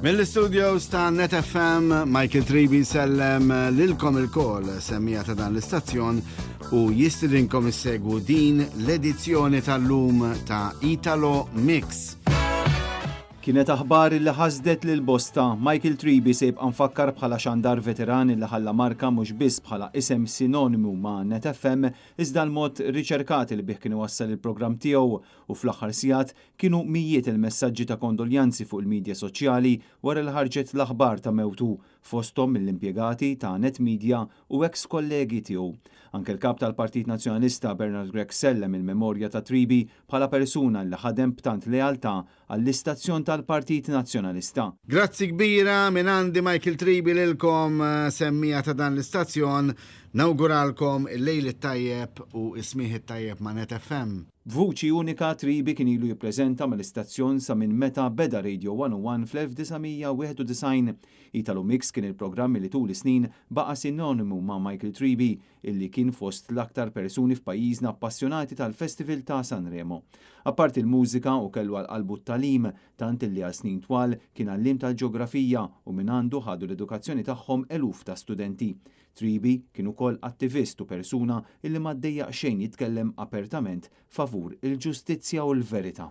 Mill-istudios ta' Net FM, Michael Tribi sellem lilkom il-kol semmija ta' dan l-istazzjon u jistidinkom issegwu din l-edizzjoni tal-lum ta' Italo Mix. Kienet aħbar li ħasdet lil bosta. Michael Tribi se jibqa' mfakkar bħala xandar veteran li ħalla marka mhux biss bħala isem sinonimu ma' Net FM iżda l-mod riċerkat li bih kien iwassal il-programm tiegħu u fl-aħħar sigħat Kienu mijiet il-messaġġi ta' kondoljanzi fuq il-midja soċjali wara li ħarġet l-aħbar ta' mewtu, fosthom mill-impjegati ta' Net Media u eks kollegi tiegħu. Anke l-Kap tal-Partit Nazzjonalista Bernard Grech sellem il-memorja ta' Tribi bħala persuna li ħadem b'tant lealtà għall-istazzjon tal-Partit Nazzjonalista. Grazzi kbira minn għandi Michael Tribi lilkom semmiegħa ta' dan l-istazzjon. Nawguralkom il-lejl it-tajjeb u s-smigħ it-tajjeb ma' Net FM. B'vuċi unika, Tribi kien ilu jippreżenta mal-istazzjon sa minn meta beda Radio 101 fl-1991. Italo Mix kien il-programm li tul is-snin baqa' sinonimu ma' Michael Tribi, illi kien fost l-aktar persuni f'pajjiżna appassjonati tal-Festival ta' Sanremo. Apparti l-mużika, hu kellu għal qalbu t-tagħlim, tant illi għal snin twal kien għalliem tal-ġeografija u mingħandu ħadu l-edukazzjoni tagħhom eluf ta' studenti. Tribi kien ukoll attivist u persuna illi ma ddejjaq xejn jitkellem apertament favur il-ġustizzja u l-verità.